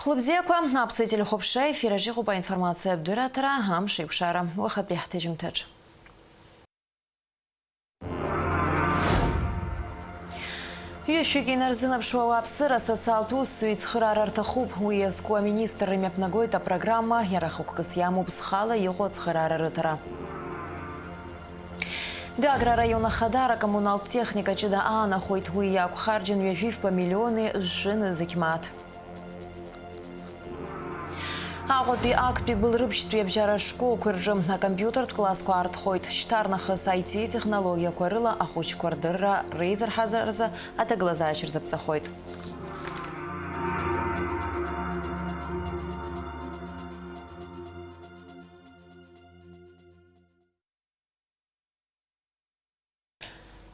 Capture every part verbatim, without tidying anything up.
Хәлыбзиақәа, Аԥсуа телехәаԥшра ефир аҿы иҟоуп аинформациатә дырраҭара, амш еиқәшара, уахатәи ҳҭыжьымҭаҿ. Ҩышәҩык инарзынаԥшуа ауааԥсыра асоциалтә усзуҩ ицхыраара рҭахуп. Уи иазку аминистрра имҩаԥнагоит апрограмма, иара хықәкыс иамоуп зхала иҟоу ацхыраара рыҭара. Гагра араион ахадара коммуналтә техника ҷыда аанахәоит, уи иақәхарџьын ҩажәифба миллиони жәшәи нызқь мааҭ. Аҟәатәи актәи Гәылрыԥшьтәи абжьара школқәа рҿы акомпиутертә классқәа аартхоит. Шьҭарнахыс I T технологиақәа рыла ахәыҷқәа рдырра реизырҳазаразы аҭагылазаашьа рзаԥҵахоит.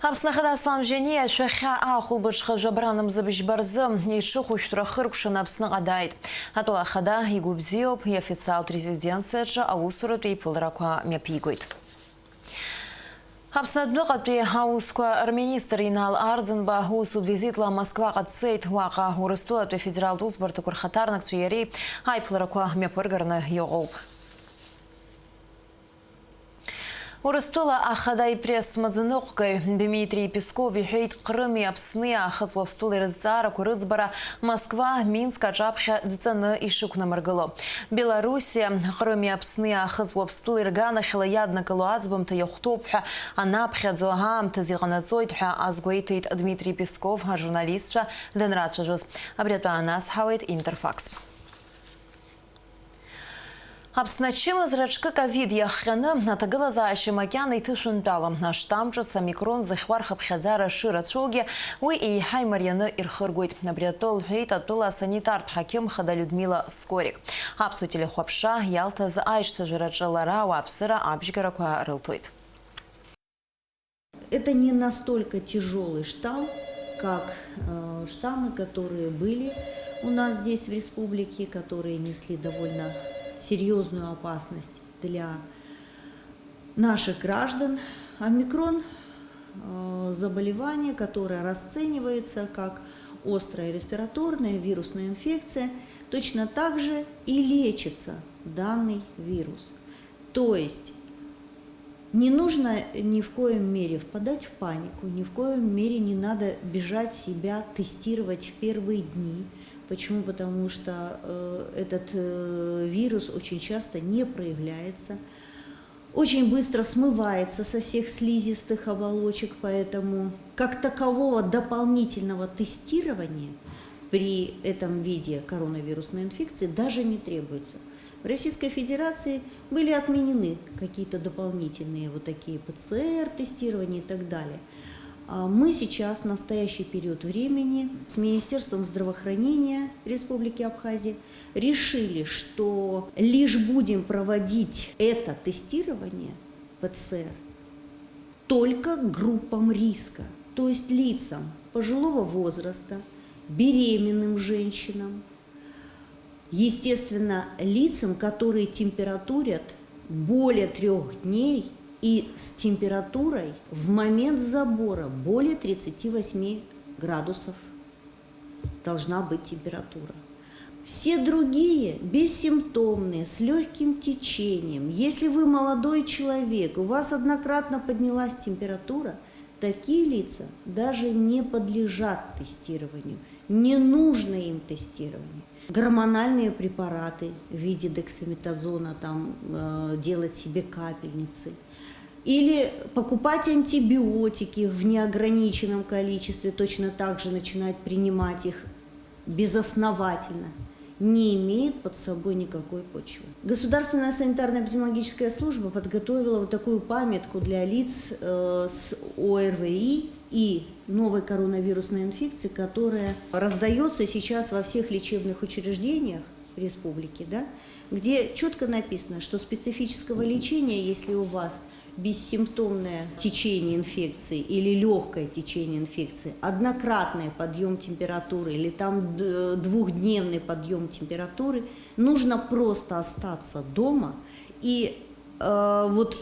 Аԥсны Ахада Аслан Жьаниа ашәахьа ахәылбыҽха жәабран мза быжьба рзы иҽыхәышәтәра ахыркәшаны Аԥсныҟа дааит. Атәыла ахада игәы бзиоуп, иофициалтә резиденциаҿы аусуратә еиԥыларақәа мҩаԥигоит. Аԥсны адәныҟатәи аусқәа рминистр Инал Арӡынба усутә визитла Москваҟа дцеит. Уаҟа Урыстәылатәи афедералтә усбарҭақәа рхаҭарнакцәеи иареи аиԥыларақәа мҩаԥыргараны иҟоуп. Урыстәыла ахада ипресс-маӡаныҟәгаҩ Дмитри Песков иҳәеит, Ҟрыми Аԥсни Аахыҵ Уаԥстәылеи рызҵаарақәа рыӡбара Москва Минск аҿаԥхьа дҵаны ишықәнамыргыло. Белоруссиа Ҟрыми Аԥсни Аахыҵ Уаԥстәылеи рганахьала иаднакыло аӡбамҭа иахәҭоуп ҳәа анаԥхьаӡо аамҭазы иҟанаҵоит ҳәа азгәеиҭеит Дмитри Песков ажурналистцәа данрацәажәоз. Абри атәы аанацҳауеит Интерфакс. Аԥсны ачымазара аҿкы ковид иахҟьаны аҭагылазаашьа макьана иҭышәынтәалам. Аштамм ҿыц омикрон зыхьуа рхыԥхьаӡара шырацәоугьы уи еиҳа имарианы ирхыргоит. Абри атәы лҳәеит атәыла асанитартә ҳақьым хада Людмила Скорик. Аԥсуа телехәаԥшра иалҭаз аишьцәажәараҿы лара ауааԥсыра абжьгарақәа рылҭоит. Это не настолько тяжёлый штамм, как, э, штаммы, которые были у нас здесь в республике, которые несли довольно серьёзную опасность для наших граждан. Омикрон, э, заболевание, которое расценивается как острая респираторная вирусная инфекция, точно так же и лечится данный вирус. То есть не нужно ни в коем мере впадать в панику, ни в коем мере не надо бежать себя тестировать в первые дни. Почему? Потому что, э, этот, э, вирус очень часто не проявляется, очень быстро смывается со всех слизистых оболочек, поэтому как такового дополнительного тестирования при этом виде коронавирусной инфекции даже не требуется. В Российской Федерации были отменены какие-то дополнительные вот такие П Ц Р-тестирования и так далее. А мы сейчас, в настоящий период времени, с Министерством здравоохранения Республики Абхазия решили, что лишь будем проводить это тестирование П Ц Р только группам риска, то есть лицам пожилого возраста, беременным женщинам, естественно, лицам, которые температурят более трёх дней и с температурой в момент забора более тридцати восьми градусов должна быть температура. Все другие бессимптомные, с лёгким течением. Если вы молодой человек, у вас однократно поднялась температура, такие лица даже не подлежат тестированию. Не нужно им тестирование. Гормональные препараты в виде дексаметазона, там, э, делать себе капельницы. Или покупать антибиотики в неограниченном количестве, точно так же начинать принимать их безосновательно, не имеет под собой никакой почвы. Государственная санитарно-эпидемиологическая служба подготовила вот такую памятку для лиц, э, с О Р В И и новой коронавирусной инфекцией, которая раздаётся сейчас во всех лечебных учреждениях республики, да, где чётко написано, что специфического лечения, если у вас бессимптомное течение инфекции или лёгкое течение инфекции, однократный подъём температуры или там д-, двухдневный подъём температуры, нужно просто остаться дома. И, э, вот,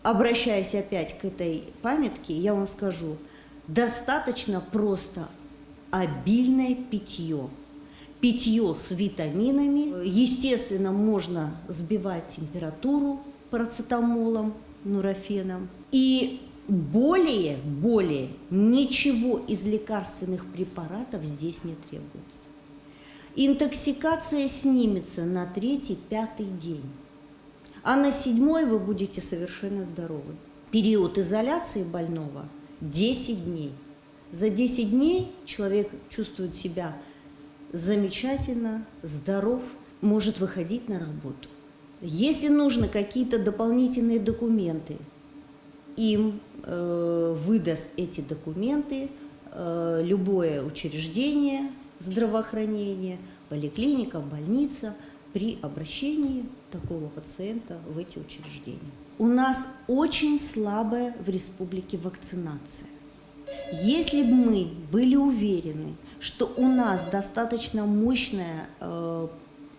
обращаясь опять к этой памятке, я вам скажу, достаточно просто обильное питьё. Питьё с витаминами. Естественно, можно сбивать температуру парацетамолом, нурофеном. И более, более ничего из лекарственных препаратов здесь не требуется. Интоксикация снимется на третий, пятый день. А на седьмой вы будете совершенно здоровы. Период изоляции больного — десять дней. За десять дней человек чувствует себя замечательно, здоров, может выходить на работу. Если нужны какие-то дополнительные документы, им, э, выдаст эти документы, э, любое учреждение здравоохранения, поликлиника, больница при обращении такого пациента в эти учреждения. У нас очень слабая в республике вакцинация. Если бы мы были уверены, что у нас достаточно мощная, э,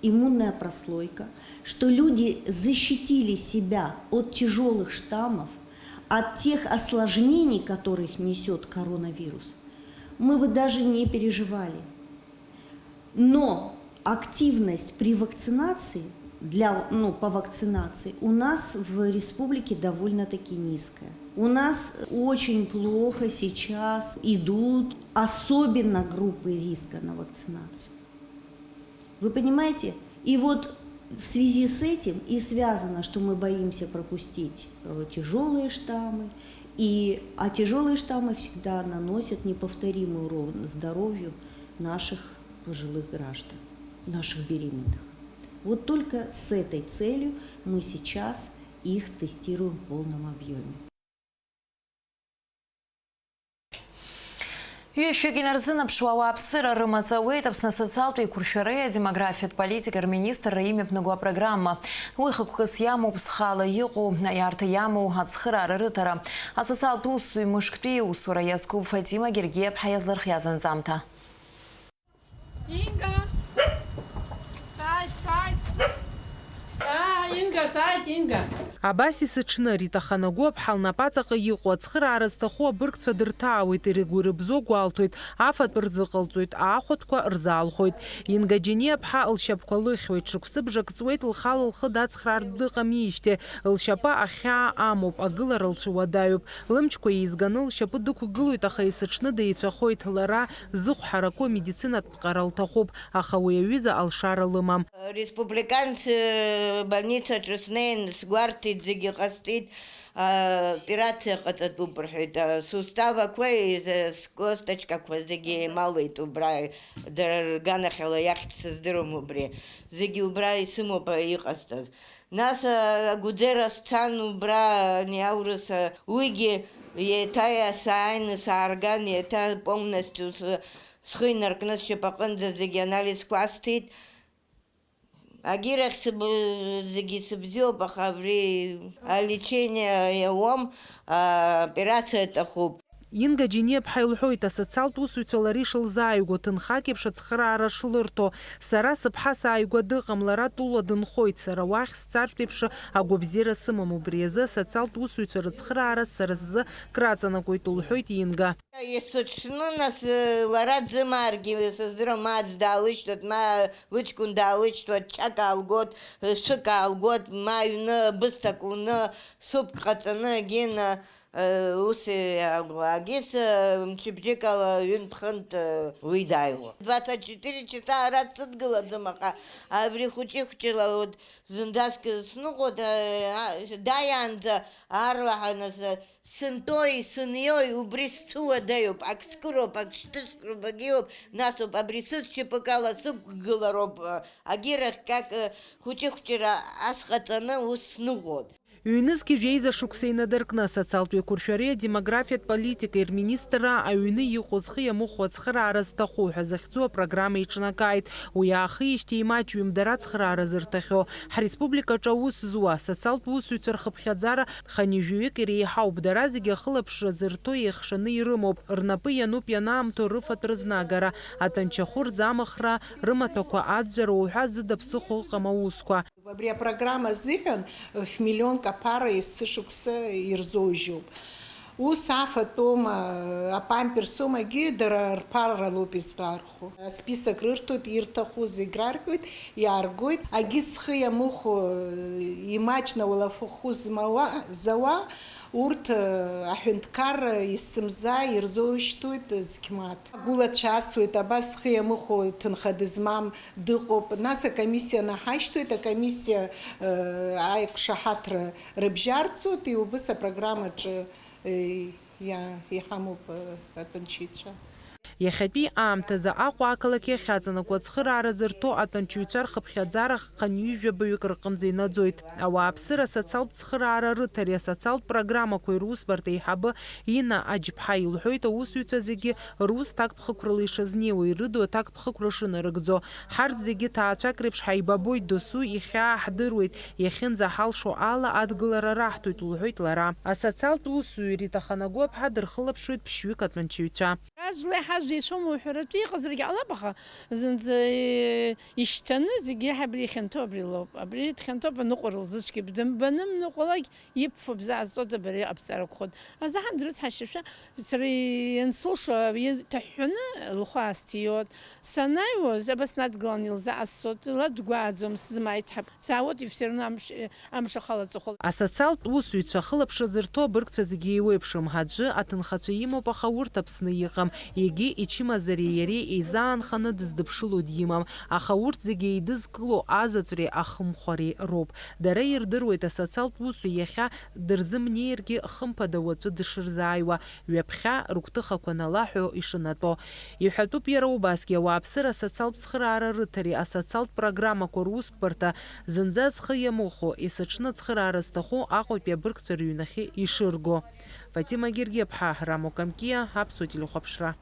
иммунная прослойка, что люди защитили себя от тяжёлых штаммов, от тех осложнений, которых несёт коронавирус, мы бы даже не переживали. Но активность при вакцинации для, ну, по вакцинации у нас в республике довольно-таки низкая. У нас очень плохо сейчас идут особенно группы риска на вакцинацию. Вы понимаете? И вот в связи с этим и связано, что мы боимся пропустить, э, тяжёлые штаммы, и, а тяжёлые штаммы всегда наносят неповторимый урон здоровью наших пожилых граждан, наших беременных. Вот только с этой целью мы сейчас их тестируем в полном объёме. Ҩышәҩык инарзынаԥшуа ауааԥсыра рымаҵ ауеит Аԥсны асоциалтә еиқәыршәареи адемографиатә политикеи рминистрра имҩаԥнаго апрограмма. Уи хықәкыс иамоуп зхала иҟоу, аиарҭа иамоу ацхыраара рыҭара. Асоциалтә усзуҩ мышктәи иусура иазку Фатима Гергиаԥҳа иазлырхиаз анҵамҭа. Инга! Сааит, сааит! Аа, Инга, сааит, Инга! Абас есыҽны Рита Ханагәыаԥҳа лнапаҵаҟа иҟоу ацхыраара зҭаху абыргцәа дырҭаауеит, ирыгәырыбзо гәалҭоит, афатә рзыҟалҵоит, аахәатәқәа рзаалхоит. Инга Џьениаԥҳа лшьапқәа лыхьуеит, шықәсыбжак ҵуеит лхала лхы дацхраартә дыҟамижьҭеи, лшьапы ахьаа амоуп, агылара лцәыуадаҩуп. Лымчқәа еизганы лшьапы дықәгылоит, аха есыҽны деицәахоит. Лара зыхә ҳараку амедицинатә ԥҟара лҭахуп, аха уи аҩыза алшара лымам. Республикантә, э, больницаҿы снеин, сгәарҭеит, зегьы ҟасҵеит, а, операциа ҟаҵатәуп рҳәеит. А, суставақәеи, э, скосточкақәа зегьы еималеит убра, дара рганахьала иахьӡ сыздыруам убри. Зегьы убра исымоуп, а, иҟасҵаз. Нас, а, Агәӡера сцан убра, ани аурыс, а, уигьы еиҭа сааины саарган, еиҭа полностью с-, схы инаркны сшьапаҟынӡа зегьы анализқәа асҭеит. Агьырахь сыб-, зегьы сыбзиоуп, аха абри алечение иауам, а, операциа аҭахуп. Инга Џьениаԥҳа илҳәоит, асоциалтә усуҩцәа лара ишылзааигәоу ҭынхак еиԥш ацхыраара шлырҭо. Сара сыԥҳа сааигәа дыҟам, лара тәыла дынхоит, сара уахь сцартә еиԥш агәабзиара сымам, убри азы асоциалтә усуҩцәа рыцхыраара сара сзы краҵанакуеит, лҳәоит Инга. Есыҽны, нас, лара дзымааргьы сыздыруам, ма аӡә даалышьҭуеит, ма лыҷкәын даалышьҭуеит, чак аалгоит, шәык аалгоит, ма аҩны бысҭак уны, суп ҟаҵаны, Гена, Э, ус, э, агьыс, э, мчыбжьыкала ҩынтә-хынтә, э, уи дааиуа. Двадцать четыре часа ара дсыдгылаӡом, аха абри хәыҷы-хәыҷыла, вот, зынӡаск сныҟәоит, э, а, дааиаанӡа аарлаҳәа нас, э, сынтәои сыниои убри сцәыуадаҩуп, ак скыроуп, ак шьҭыскроуп, агьиоуп, насоуп, абри сыҵшьапыкала сықәгылароуп, э, агьирахь как, э, хәыҷы-хәыҷыра ас ҟаҵаны ус сныҟәоит. Ҩнызқьи жәеиза шықәса инадыркны, асоциалтә еиқәыршәареи адемографиатә политикеи рминистрра аҩны иҟоу зхы иамыхәо ацхыраара зҭаху ҳәа захьӡу апрограмма еиҿнакааит. Уи аахижьҭеи имаҷҩым дара ацхыраара зырҭахьоу. Ҳреспубликаҿы аус зуа асоциалтә усзуҩцәа рхыԥхьаӡара хынҩажәаҩык иреиҳауп. Дара зегьы ахылаԥшра зырҭо еихшаны ирымоуп. Рнапы иануп ианаамҭоу рыфатә рызнагара, атәанчахәы рзамыхра, рымаҭәақәа аӡәӡәара уҳәа зыда ԥсыхәа ыҟам аусқәа. Абри апрограмма азыҳәан ф-миллионк аԥара есышықәса ирзоужьуп. Ус афатәома, апамперсомагьы дара рԥаралоуп изларху. Список рырҭоит, ирҭаху зегь рарҳәоит, иааргоит. Агьи зхы иамыхәо, имаҷны ауалафахәы змауа, зауа, урҭ, аҳәынҭқарра есымза ирзоурышьҭуеит зқьмаҭ. Агәылацәа асуеит, абас зхы иамыхәо ҭынха дызмам дыҟоуп. Нас акомиссиа наҳашьҭуеит, акомиссиа, аиқәшаҳаҭра рыбжьарҵоит, иубыс апрограммаҿы Иа-, иҳамоуп, э, атәанчеицәа. Иахьатәи аамҭазы Аҟәа ақалақь иахьаҵанакуа ацхыраара зырҭо атәанчаҩцәа рхыԥхьаӡара ханҩыжәабаҩык рҟынӡа инаӡоит. Ауааԥсыра асоциалтә цхыраара рыҭареи асоциалтә программақәеи русбарҭа аиҳабы Инна Аџьԥҳа илҳәоит, аусзуҩцәа зегьы рус ҭакԥхықәрала ишазнеиуа, ирыду аҭакԥхықәра шынарыгӡо. Ҳарҭ зегьы ҭаацәак реиԥш ҳаибабоит досу, ихьаа ҳдыруеит, иахьынӡаҳалшо ала адгылара раҳҭоит, лҳәоит лара. Асоциалтә усзуҩы Рита Ханагәаԥҳа дырхылаԥшуеит ԥшьҩык атәанчаҩцәа. Аӡәла иҳазеицәоума уҳәаратәы иҟазаргьы ҟалап, аха зынӡа, э, ишьҭаны зегьы иаҳа абри ихьанҭоу абри лоуп. Абри дхьанҭоуп аныҟәара лзыцәгьоуп. Дымбаным ныҟәалак, ибфо бзаазҵода бара иҟабҵара акәхоит. Азаҳан дрыцҳашьашәа, сара иансылшо, иҭаҳәҳәаны лхы аасҭиуеит. Санааиуаз, абас надгылан илзаасҵоит, ла дгәааӡом, сзымааит ҳәа. Саауеит, все равно амш-, амш ахала аҵыхәала. Асоциалтә усзуҩцәа ахылаԥшра зырҭо абыргцәа зегьы еиуеиԥшым. Аӡәы аҭынхацәа имоуп, аха урҭ Аԥсны иҟам. Егьи ичымазареи иареи еизаанханы дыздыԥшыло димам. Аха урҭ зегьы еидызкыло азаҵәреи ахымхәареи роуп. Дара ирдыруеит асоциалтә усзуҩ иахьа дырзымнеиргьы, хымԥада уаҵәы дышырзааиуа, ҩаԥхьа рыгәҭыхақәа налаҳәо ишынатәо. Иҳәатәуп иара убасгьы ауааԥсыра асоциалтә цхыраара рыҭареи асоциалтә программақәа русбарҭа зынӡа зхы иамыхәо, есыҽны ацхыраара зҭаху Аҟәатәи абыргцәа рыҩнахьы ишырго. Фатима Гергиаԥҳа, Рамо Камкиа, Аԥсуа телехәаԥшра.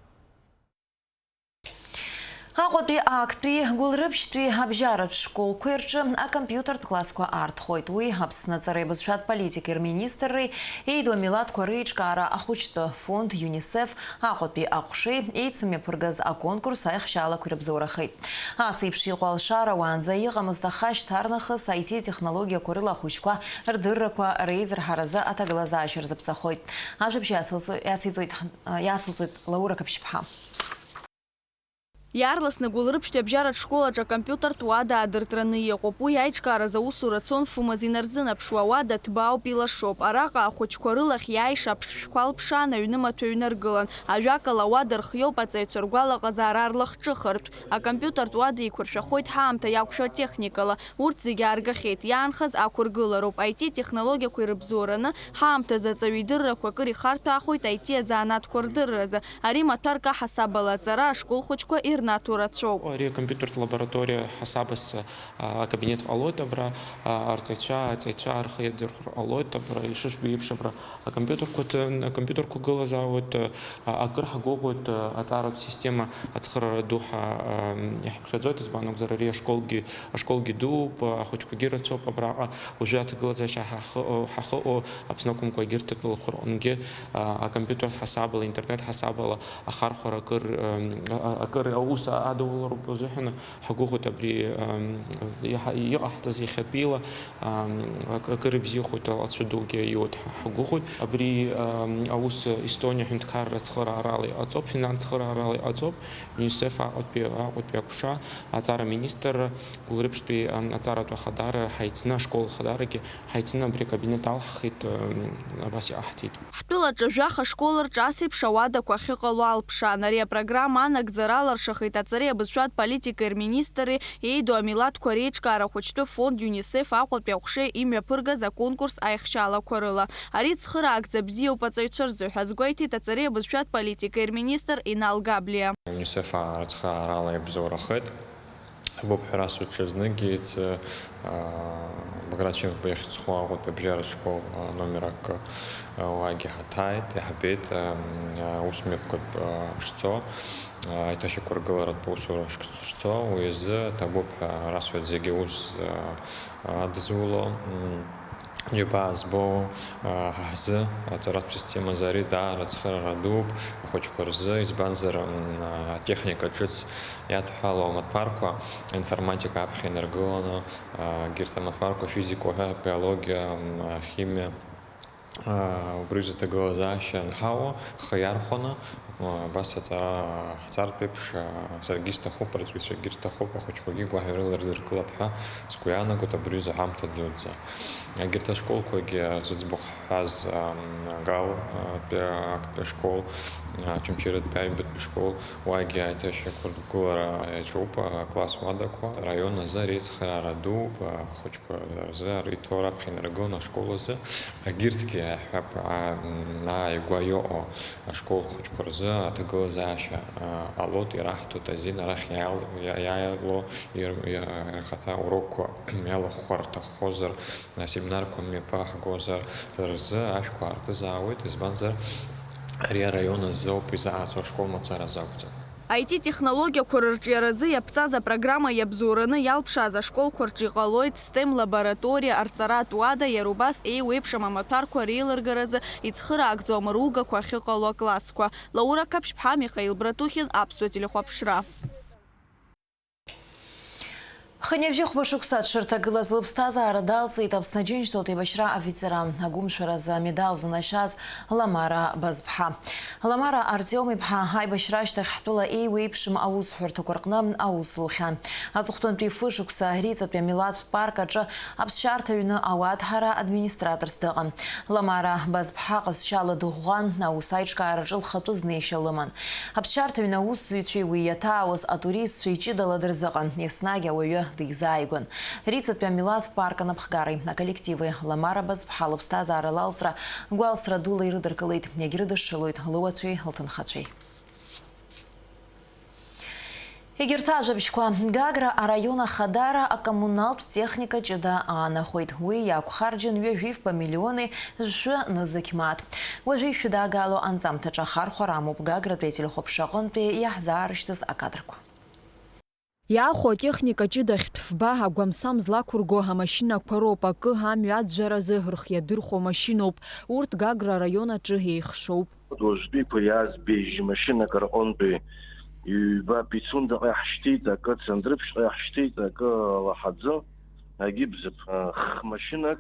Аҟәатәи, актәи, Гәылрыԥшьтәи абжьаратә школқәеи рҿы акомпиутертә классқәа аарҭхоит. Уи Аԥсны аҵареи абызшәатә политикеи рминистрреи еидоу амилаҭқәа реиҿкаара ахәыҷтәы фонд ЮНИСЕФ Аҟәатәи аҟәшеи еицымҩаԥыргаз аконкурс аихшьаалақәа ирыбзоурахеит. Ас еиԥш иҟоу алшара уаанӡа иҟамызт, аха шьҭарнахыс I T технологиақәа рыла ахәыҷқәа рдыррақәа реизырҳаразы аҭагылазаашьа рзыԥҵахоит. Ажәабжь иацылҵо-, иациҵоит, иацылҵоит Лаура Қаԥшьԥҳа. Иаарласны Гәылрыԥшьтәи абжьаратә школ аҿы акомпиутертә уада аадыртраны иҟоуп. Уи аиҿкаараз аусура цон фымз инарзынаԥшуа, ауада ҭбаауп, илашоуп. Араҟа ахәыҷқәа рылахь иааиша аԥшшәқәа алԥшаан, аҩнымаҭәа ҩнаргылан. Ажәакала, ауада рхиоуп аҵаҩцәа ргәалаҟазаара рлахҿыхыртә. Акомпиутертә уада еиқәыршәахоит ҳаамҭа иақәшәо атехникала. Урҭ зегьы ааргахьеит, иаанхаз ақәыргылароуп. I T технологиақәа ирыбзоураны, ҳаамҭазы аҵаҩы идыррақәа акыр ихарҭәаахоит I T азанааҭқәа рдырразы. Ари маҭәарк аҳасабала аҵара ашкол хәыҷқәа ирнаҭо рацәоуп. Ари акомпиутертә лабораториа ҳасабас, а, акабинет ҟалоит абра, а, арҵаҩцәа, аҵаҩцәа рхы иадырхәыр ҟалоит абра, ишыжәбо еиԥш абра акомпиутерқәа ҭын, акомпиутерқәа гылазаауеит, а, акыр ҳгәыӷуеит, а, аҵаратә система ацхыраара ду ҳа, а, иаҳԥхьаӡоит, избан акәзар, ари ашколгьы, ашколгьы дууп, а, ахәыҷқәагьы рацәоуп абраҟа, уажәы аҭагылазаашьа ҳахы-, ҳахыҟоу Аԥсны акәымкәа егьырҭ атәылақәа рҟынгьы, а, акомпиутер ҳасабала, интернет ҳасабала ахархәара акыр, ам, а, а, акыр аус адулароуп азыҳәан, ҳгәыӷуеит абри, ам, иҳа-, иҟаҳҵаз иахьатәиала, ам, ак-, акыр ибзиахоит, алҵшәа дугьы иоуеит ҳәа ҳгәыӷуеит. Абри, ам, аус Естониа ҳәынҭқарра цхыраарала иҟаҵоуп, финанс цхыраарала иҟаҵоуп, ЮНИСЕФ Аҟәатәи, Аҟәатәи аҟәша, аҵара министрра, Гәылрыԥшьтәи, ам, аҵаратә ахадара ҳаицны, ашкол ахадарагьы ҳаицны абри акабинет алҳхит, ам, абас иҟаҳҵеит. Ҳтәылаҿы жәаха школ рҿы ас еиԥш ауадақәа ахьыҟало алԥшаан. Ари апрограмма анагӡара алыршахеит аҵареи абызшәатә политикеи рминистрреи еидоу амилаҭқәа реиҿкаара ахәыҷтәы фонд ЮНИСЕФ Аҟәатәи аҟәшеи имҩаԥыргаз аконкурс аихшьаалақәа рыла. Ари цхыраагӡа бзиоуп аҵаҩцәа рзы ҳәа азгәеиҭеит аҵареи абызшәатә политикеи рминистр Инал Габлиа. ЮНИСЕФ ацхыраарала иабзоурахеит. Ҳбоуп ҳәа расҳәоит ҽазнык, еицы, аа, Баграт Шьынқәба иахьӡхо Аҟәатәи абжьаратә школ, аа, номер акы, аа, уаагьы ҳаҭааит, иаҳбеит, аа, аусмҩаԥгатә, аа, шцо, аа, аиҭашьақәыргыларатә усура шцо, уи азы ҭабуп ҳәа расҳәоит зегьы аус, аа, адызуло. М, Џьабаа збо, а, ҳзы аҵаратә системазы ари даара ацхыраара дууп ахәыҷқәа рзы, избанзар, м, а, атехника ҿыц иадҳәалоу амаҭәарқәа, аинформатика аԥхьа инаргыланы, а, егьырҭ амаҭәарқәа, физика уҳәа, биологиа, м, а, химиа, Убри рзы аҭагылазаашьа анҳауа, ҳхы иархәаны, абас аҵара ҳҵартә еиԥш, саргьы исҭахуп, арҵаҩцәагьы рҭахуп, ахәыҷқәагьы гәаҳәарыла ирыдыркылап ҳәа сгәы иаанагоит абри рзы ҳамҭа дуӡӡа. Егьырҭ ашколқәагьы зыӡбахә ҳҳәаз, Гал, актәи ашкол, Очамчыратәи аҩбатәи ашкол, уагьы аиҭашьақәыргылара иаҿуп, акласс уадақәа. Араион азы ари ацхыраара дууп, ахәыҷқәа рзы ари иҭоу раԥхьа инаргыланы ашкол азы. Егьырҭгьы, иаҳҳәап, а, м, ааигәа иҟоу ашкол хәыҷқәа рзы аҭагылазаашьа, а, ҟалоит, ираҳҭоит азин арахь иаал-, иа-, иааиало ир-, иа-, рхаҭа урокқәа иалахәхар рҭаххозар, асеминарқәа мҩаԥаҳгозар, рзы ашәқәа аартызаауеит, избанзар, ари араион азы ауп изааӡо, ашкол мацара азы акәӡам. I T технологиақәа рырҿиаразы иаԥҵаз апрограмма иабзоураны иалԥшааз ашколқәа рҿы иҟалоит STEM лабораториа, арҵаратә уада, иара убас еиуеиԥшым амаҭәарқәа реилыргаразы ицхыраагӡоу амыругақәа ахьыҟало аклассқәа. Лаура Қаԥшьԥҳа, Михаил Братухин, Аԥсуа телехәаԥшра. Хынҩажәи хәба шықәса дшырҭагылаз лыԥсҭазаара далҵит Аԥсны Аџьынџьтәылатә еибашьра аветеран, агәымшәаразы амедал занашьаз Ламара Базԥҳа. Ламара Артиом-иԥҳа аибашьра ашьҭахь ҳтәыла еиуеиԥшым аусҳәарҭақәа рҟны аус лухьан. Аҵыхәтәантәи фышықәса Риҵатәи амилаҭтә парк аҿы аԥсшьарҭа ҩны ауаҭәҳара администраторс дыҟан. Ламара Базԥҳа ҟазшьала дыӷәӷәан, аус аиҿкаараҿы лхатәы знеишьа лыман. Аԥсшьарҭа ҩны аусзуҩцәеи уи иаҭаауаз атуристцәеи ҷыдала дырзыҟан, еснагь ауаҩы дизааигәан. Риҵатәи амилаҭтә парк анапхгареи аколлективи Ламара Базԥҳа лыԥсҭазаара лалҵра гәалсра дула ирыдыркылеит, иагьрыдышшылоит лыуацәеи лҭынхацәеи. Егьырҭ ажәабжьқәа. Гагра араион ахадара акоммуналтә техника ҷыда аанахәеит. Уи иақәхарџьын ҩажәи фба миллиони жәшәы нызқь мааҭ. Уажәы ишәыдагало анҵамҭаҿы ахархәара амоуп Гагратәи ателехәаԥшра аҟынтәи иаҳзаарышьҭыз акадрқәа. Иаахәо атехника ҷыда хьтә фба агәамсам злақәырго амашьынақәа роуп, акы амҩа аӡәӡәаразы рхы иадырхәо машьыноуп. Урҭ Гагра араион аҿы еихшоуп. Уажәтәиқәа иааз быжь машьынак рҟынтәи ҩба Пицундаҟа иаҳшьҭит, акы Цандрыԥшьҟа иаҳшьҭит, акы Алаҳаӡы, агьи Бзыԥ, х-машьынак,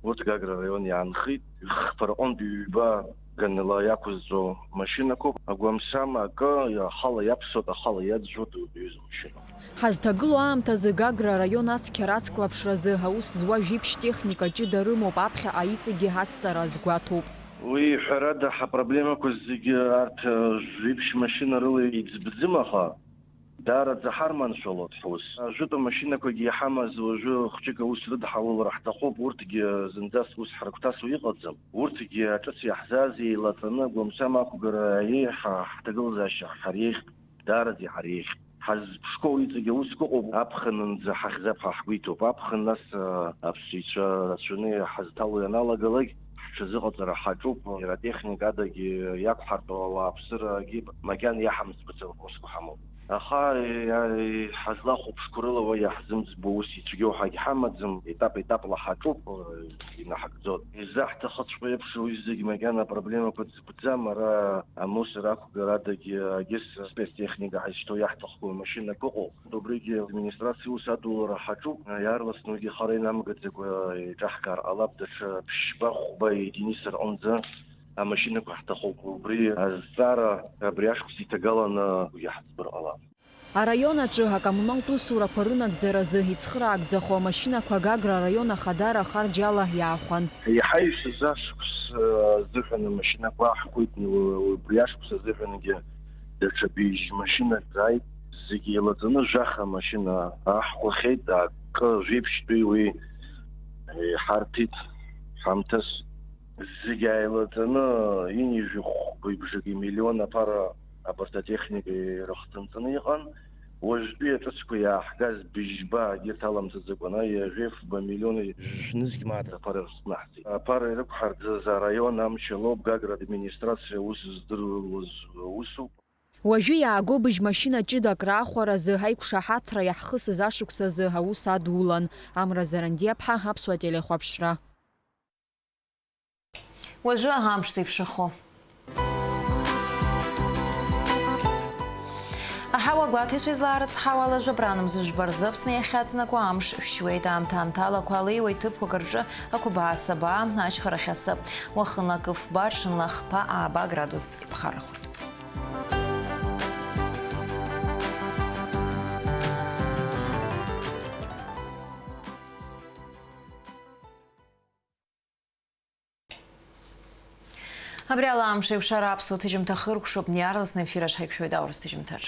урҭ Гагра араион иаанхеит, хԥа рҟынтәи ҩба ганала иақәызҵо машьынақәоуп, агәамсам акы ахала иаԥсоит, ахала иаӡәӡәоит, убри аҩыза машьынақәа. Ҳазҭагылоу аамҭазы Гагра араион ацқьара ацклаԥшразы аус зуа жәиԥшь техника ҷыда рымоуп, аԥхьаҟа иҵегьы ацҵара азгәаҭоуп. Уи, ҳәарада, ҳапроблемақәа зегьы арҭ, э, жәиԥшь машьына рыла иӡбӡым, аха даараӡа ҳарманшәалоит ҳус. Ажәытә амашьынақәагьы иҳамаз уажәы хәҷык аус рыдҳалалар ҳҭахуп, урҭгьы зынӡаск ус ҳрыгәҭасуа иҟаӡам. Урҭгьы ҿыц иаҳзааз еилаҵаны, гәамсам ақәгара еиҳа ҳҭагылазаашьа ҳариеихьеит, даараӡа иҳариеихьеит. Ҳазԥшқоу иҵегь аусқәа ыҟоуп, аԥхынынӡа ҳахьӡап ҳәа ҳгәы иҭоуп. Аԥхын нас, а, аԥсшьаҩцәа рацәаны иҳазҭало ианалагалак, ҳҽазыҟаҵара ҳаҿуп, иара атехника адагьы иақәҳарту ауааԥсырагьы макьана иаҳамӡбац аусқәа ҳамоуп. Аха, иа-, ҳазлахәаԥшқәо рыла уа иаҳзымӡбо ус ицәгьоу ҳагьҳамаӡам, етап-етапла ҳаҿуп, инаҳагӡоит. Изаҳҭахыҵәҟьоу еиԥш уи зегь макьана апроблемақәа дзықәӡам, ара амусор ақәгара адагьы агьыс спецтехника ҳазшьҭоу иаҳҭахқәоу амашьынақәа ыҟоуп. Убригьы администрациа ус адулара ҳаҿуп, иаарласны уигьы хара инамгаӡакәа еиҿаҳкаар ҟалап, даҽа ԥшьба-хәба единица рҟынӡа амашьынақәа ҳҭахуп. Убри азҵаара абри ашықәс иҭагаланы иаҳӡбар ҟалап. Араион аҿы акоммуналтә усурақәа рынагӡаразы ицхыраагӡахо амашьынақәа Гагра араион ахадара ахарџь ала иаахәан. Еиҳа ишәыз ашықәс азыҳәан амашьынақәа аҳкуеит, убри ашықәс азыҳәангьы даҽа быжь машьынак ааит, зегьы еилаҵаны жәаха машьына аҳкәахьеит, акы жәиԥшьтәи уи иҳарҭеит ҳамҭас. Зегь ааилаҵаны, ҩынҩажәи хәба бжаки миллион аԥара абарҭ атехника ирыхҭынҵаны иҟан. Уажәтәи аҿыцқәа иааҳгаз быжьба егьырҭ аламҭаӡакәа, ҩажәи фба миллион жәнызқь мааҭ аԥара ирыхҭнаҳҵеит. Аԥара ирықәҳарӡаз араион амчала ауп, Гагра администрациа аус здыруаз усуп. Уажәы иааго быжьмашьына ҷыдак раахәаразы аиқәшаҳаҭра иаҳхысыз ашықәсазы аус адулан. Амра Зарандиаԥҳа, Аԥсуа телехәаԥшра. Уажәы амш зеиԥшрахо. Ҳауа гәаҭеицәа излаарыцҳауа ала, жәабран мза жәба рзы Аԥсны иахьаҵнакуа амш шәшьуеит. Аамҭа-аамҭала ақәа леиуа, иҭыԥқәак рҿы ақәабаа саба, ачхара хьасып. Уахынла акы фба, ҽынла хԥа, ааба градус иԥхаррахоит. Абри ала амш еиқәшара аԥсуа ҭыжьымҭа хыркәшоуп, иаарласны ефир аҿы ҳаиқәшәоит аурыс ҭыжьымҭаҿ.